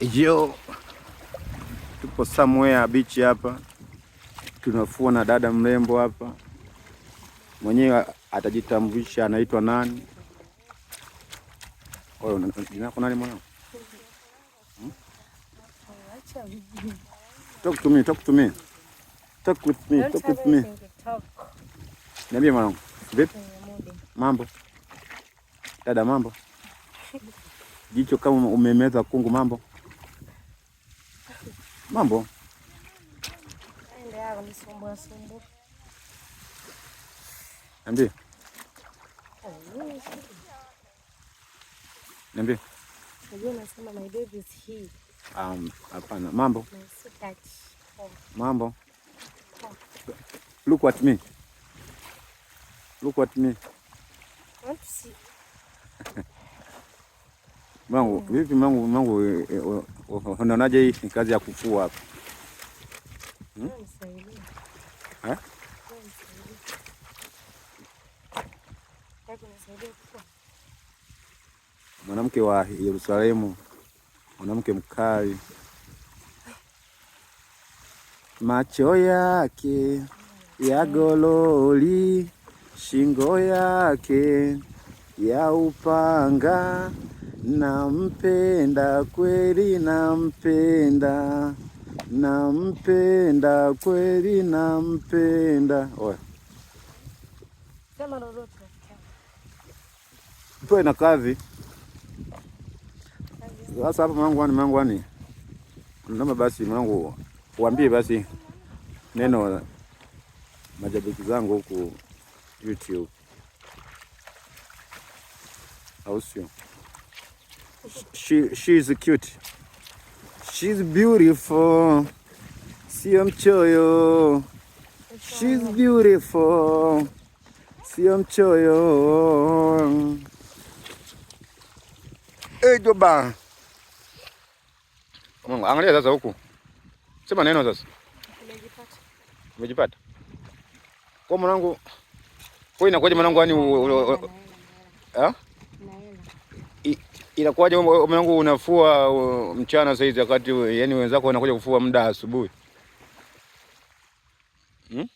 Yo, tupo somewhere beach hapa, tunafua na dada mrembo hapa, mwenyewe atajitambulisha anaitwa nani. Oyo, jina lako nani mwanangu? Hmm? Talk to me, talk to me. Talk with me, talk with me. Niambie mwanangu. Vipi? Mambo. Dada mambo. Jicho kama umemeza kungu mambo. Mambo. Niambie. Niambie. Hapana, mambo. Mambo. Look at me. Look at me. Want to see. Mangu, vipi mangu, mangu, unaonaje hii kazi ya kufua hapa? Hmm? Eh? Mwanamke wa Yerusalemu, mwanamke mkali, macho yake ya gololi, shingo yake ya upanga, nampenda kweli, nampenda, nampenda kweli, nampenda. Oya, tuwe na kazi sasa hapa mwanangu, ani mwanangu, ani naomba basi mwanangu, uambie basi neno majabiki zangu huku YouTube, au sio? She is cute. She's beautiful. Sio mchoyo. She's beautiful. Sio mchoyo. Hey, Joba. Mungu, angalia sasa huku. Sema neno sasa. Umejipata. Kwa mwanangu, kwa inakuwaje mwanangu yani eh? Inakuwaje mwanangu unafua mchana sasa hizi wakati yani wenzako wanakuja kufua muda asubuhi? Hmm?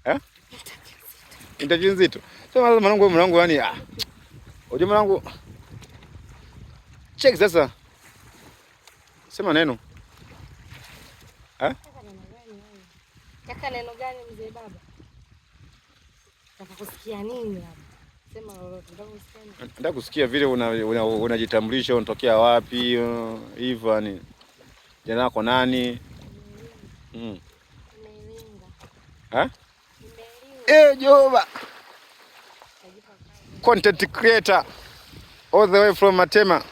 Eh? Interview nzito. Sema sasa mwanangu, mwanangu yani ah. Unajua mwanangu, check sasa. Sema neno. Eh? Nataka neno gani mzee baba? Nataka kusikia nini labda? Sema lolote, nataka kusikia nini? Nataka kusikia vile unajitambulisha, unatokea wapi, hivyo yani. Jina lako nani? Mm. Eh? Eh, Jehova. Content creator all the way from Matema.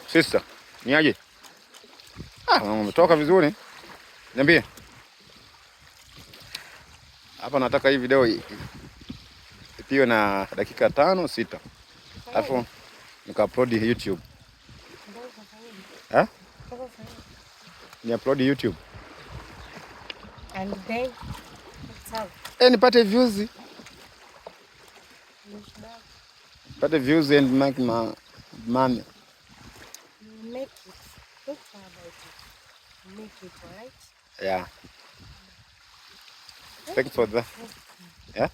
Sister, niaje? Ah, umetoka vizuri. Niambie. Hapa nataka hii video ipiwe na dakika 5 6. Alafu nika upload YouTube. Eh? Ni upload YouTube. And then eh, nipate views. Nipate views and make my money. Make it. Don't worry about it. Make it, right? Yeah. Thanks for that. Yeah?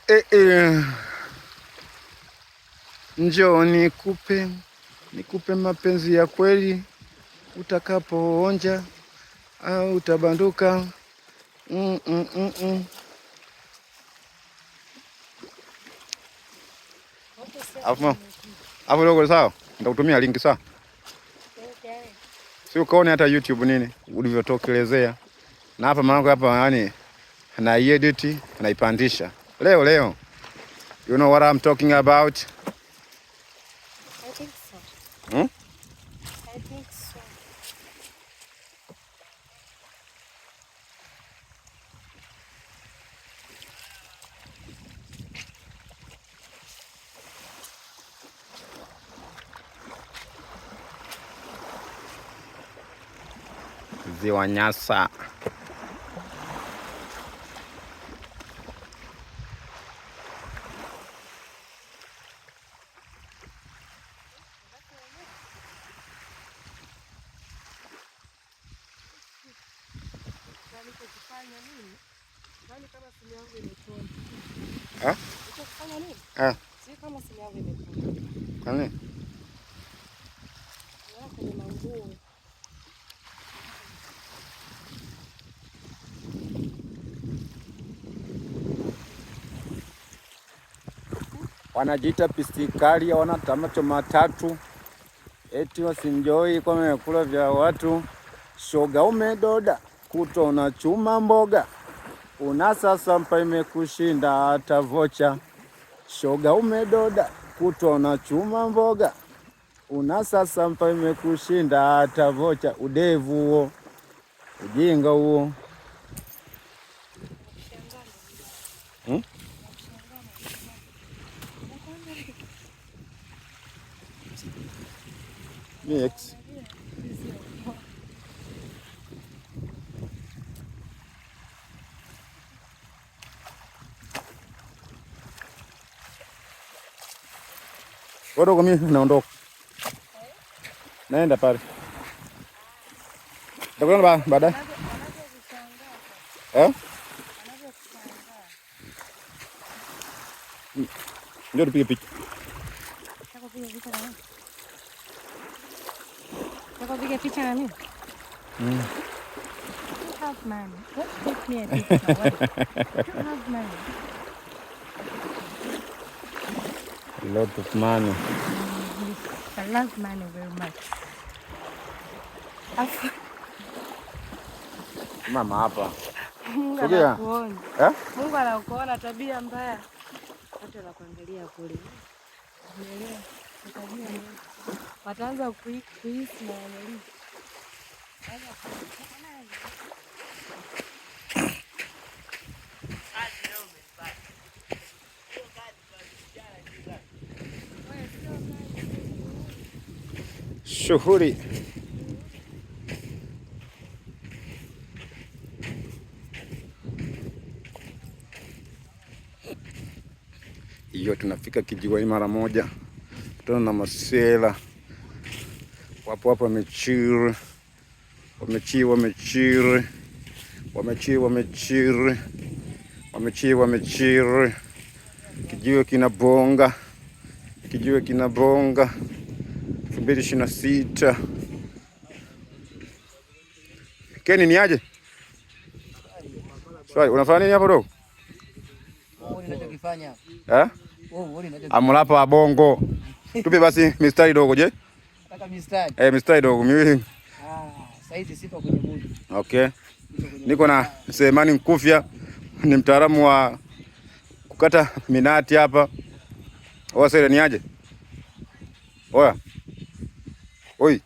Eh, eh. Njoo nikupe, nikupe mapenzi ya kweli, utakapoonja au utabanduka. Afu afu dogo, sawa, nitakutumia link sawa. Si ukaone hata YouTube nini ulivyotokelezea. Na hapa mwanangu hapa yani na edit naipandisha leo leo. You know what I'm talking about? I think so. Hmm? I think so. Ziwa Nyasa. Ulichokifanya nini? Yaani kama simu yangu imepona. Eh? Ulichokifanya nini? Eh. Si kama simu yangu imepona. Kwa nini? Kwenye manguo. Wanajiita pistikali, wana matatu, eti wasinjoi kwa vyakula vya watu. Shoga umedoda, kuto unachuma mboga, una sasa mpa imekushinda hata vocha. Shoga umedoda, kuto unachuma mboga, una sasa mpa imekushinda hata vocha. Udevu huo, ujinga huo. Mi ex. Wadogo, mimi naondoka, naenda pale, takutana baadaye eh? Njoo tupige picha. Kupiga picha na mimi? Mm. You have money. Don't take me a picture. You have money. A lot of money. I love money very much. Mama hapa. Mungu Sogea. anakuona. Eh? Mungu anakuona tabia mbaya. Watu wanakuangalia kule. Umeelewa? Tabia mbaya. Wataanza kuhisi na wanalii. Shughuli. Hiyo tunafika kijiweni mara moja. Tuna na masela wapo hapo, wamechiri wamechiri wamechiri wamechiri wamechiri wamechiri wamechiri. Kijiwe kinabonga, kijiwe kinabonga. 2026. Keni ni aje? Sorry, unafanya nini hapo dogo? Eh? Amulapa wa bongo. Tupe basi mistari dogo je? Nataka mistari. Eh, mistari dogo miwili. Ah, saizi sipo kwenye mood. Okay. Niko na Selemani Nkufya, ni mtaalamu wa kukata minati hapa. Oa sasa ni aje? Oya. Oi.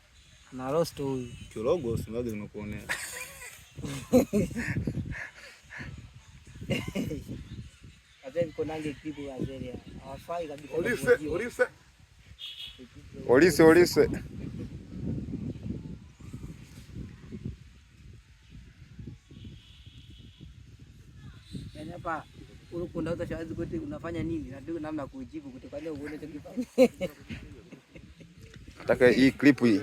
Na roast huyu. Kirogo usimwage zimekuonea. Wazee niko nange kibu wazee. Hawafai kabisa. Olise, olise. Olise, olise. Yaani hapa ulikuwa utashawazi kote unafanya nini? Na ndio namna kujibu kutokana uone unachokifanya. Nataka hii clip hii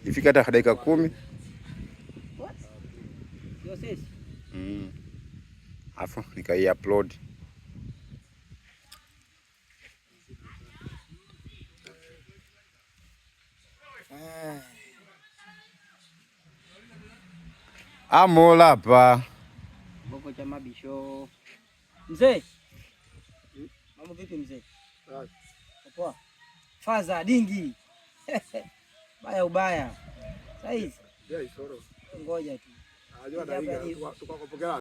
ifike hata dakika 10. What? Sio sisi. Afu nikai upload. Amolapa. Boko cha mabisho. Mzee. Mambo vipi mzee? Poa. Faza dingi. Baya ubaya. Saizi. Yeah, isoro. Ngoja tu. Ajua dalili tukakopokea.